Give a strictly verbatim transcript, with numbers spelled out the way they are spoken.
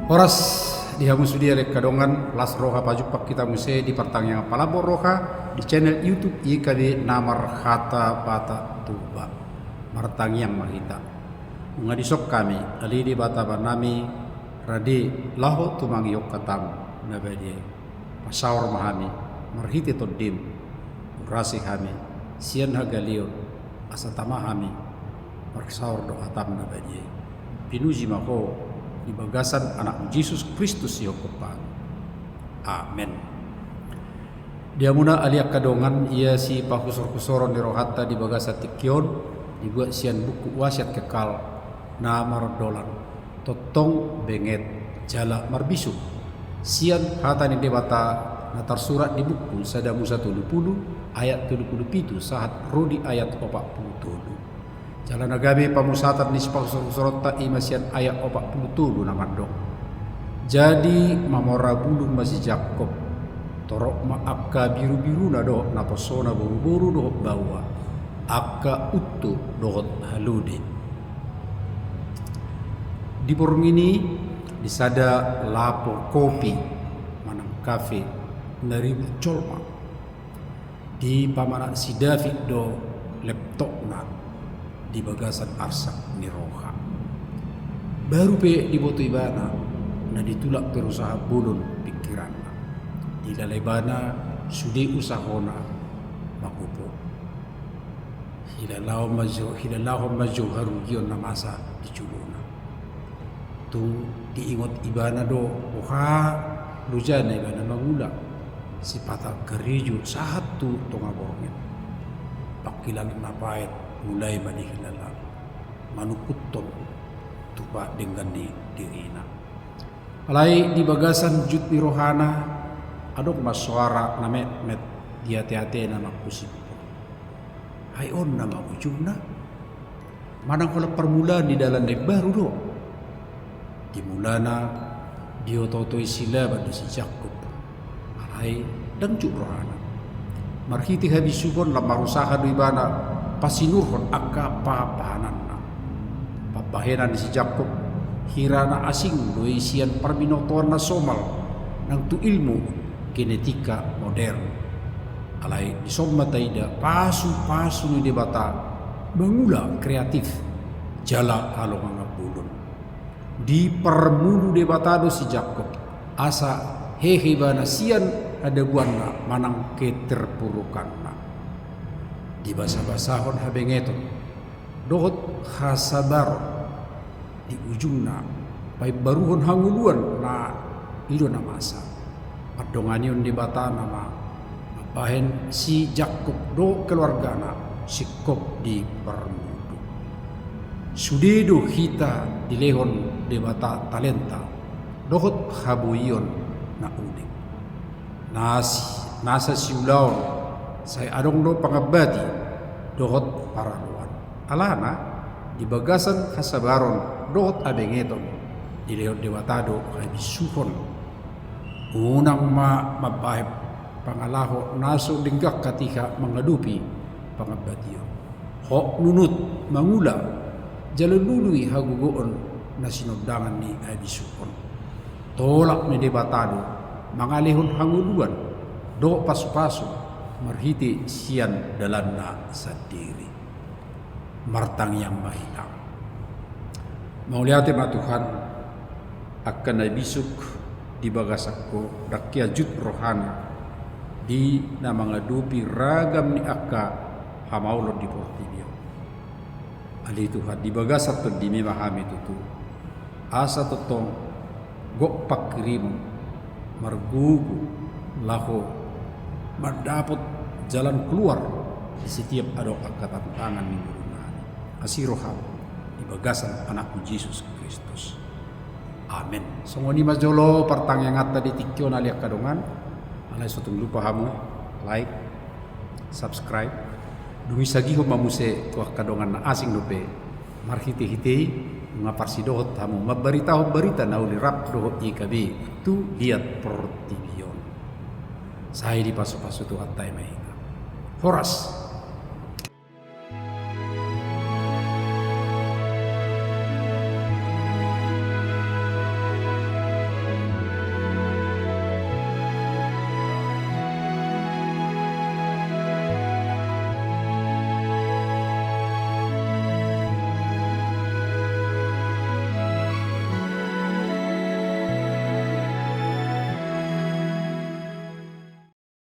Horas di hamu sude ale angka dongan, las roha pajumpang hita muse di partangiangan palambok roha di channel YouTube Y K B na marhata Batak Toba. Martangiang ma hita. Nunga dison hami, ale Debata Amanami, rade laho tumangihon hataM na badia i. Pasaor ma hami marhite TondiM, urasi hami sian hagaleon, asa tama hami marsaor dohot hataM na badia i. Pinuji ma Ho di bagasan AnakMu Jesus Kristus, sihophop hami. Amen. Di hamuna ale angka dongan, ia sipahusorhusoron ni rohanta di bagasan tingki on, dibuat sian buku Wasiat Kekal na mardolan Tongtong Benget jala Marbisuk, sian hata ni Debata na tarsurat di buku Sada Musa tolu pulu ayat tolu pulu pitu sahat ro di ayat opat pulu tolu. Jala na gabe pamusatan ni sipahusorhusoronta i ma sian ayat opat pulu tolu na mandok: Jadi mamora bulung ma si Jakkob, torop ma angka birubiruna dohot naposona boruboru dohot baoa, angka untu dohot halode. Di borngin i, di sada lapo kopi manang kafe na ribur jolma, dipamanat si David do laptopna di bagasan arsak ni roha. Baru pe diboto ibana na ditulak perusahaan bolon pingkiranna. Dilala ibana sude usahona manghuphop. Hilalahon ma jo-, hilalahon ma jo harugion na masa di jolona. Tung diingot ibana do boha lojana ibana mangula, sipata karejo sahat tu tonga borngin. Pangkilalaan na paet mulai ma dihilala, manungkuthon tupa denggan ni dirina. Alai di bagasan jut ni rohana, adong ma soara na metmet di ateatena manghusiphon: Ai on nama ujungna? Manang holan parmulaan ni dalan na imbaru do? Di mulana, diototoi si Laban do si Jakkob. Alai ndang jut rohana. Marhite habisuhon lam marusaha do ibana pasinurhon angka pahanpahananna. Pambahenan ni si Jakkob, hira na asing do i sian parbinotoan na somal nang tu ilmu genetika modern. Alai dison ma taida pasupasu ni Debata mangula kreatif jala halongangan bolon. Diparmulu Debata do si Jakkob, asa hehe ibana sian hadabuanna manang keterpurukanna. Dibasabasahon habengeton dohot hasabaron, di ujungna paimbaruhon hangoluan na i do na masa. Pandonganion Debata nama mambahen si Jakkob dohot keluargana singkop diparmulu. Sude do hita dilehon Debata talenta dohot haboion na unik. Nasi-, nasa siulaon, sai adong do pangambati dohot paraloan. Alana, di bagasan hasabaron dohot habengeton, dilehon Debata do habisuhon. Unang ma mambahen pangalaho na so denggan hatiha mangadopi pangambation. Hot nunut mangula, jala lului hagogoon na sinondangan ni habisuhon. Tolap ni Debata do mangalehon hangoluan dohot pasupasu marhite sian dalanna sandiri. Martangiang ma hita. Mauliate ma Tuhan, angka na bisuk di bagasan Ho, ndang hea jut rohana di na mangadopi ragam ni angka hamaolon di portibi on. Ale Tuhan, di bagasan TondiMi ma hami tutu, asa tongtong gok panghirimon margogo laho mandapot jalan keluar di setiap adong angka tantangan ni ngolunami. Asi rohaM di bagasan AnakMu Jesus Kristus. Amen. Songon i ma jolo partangianganta di tingki on, ale angka dongan. Alai so tung lupa hamu like, subscribe. Dung i sagihon ma muse tu angka dongan na asing dope marhitehite i, nunga parsidohot hamu mambaritahon barita na uli rap dohot Y K B tu liat portibi on. Sai dipasupasu Tuhanta i ma hita. Horas.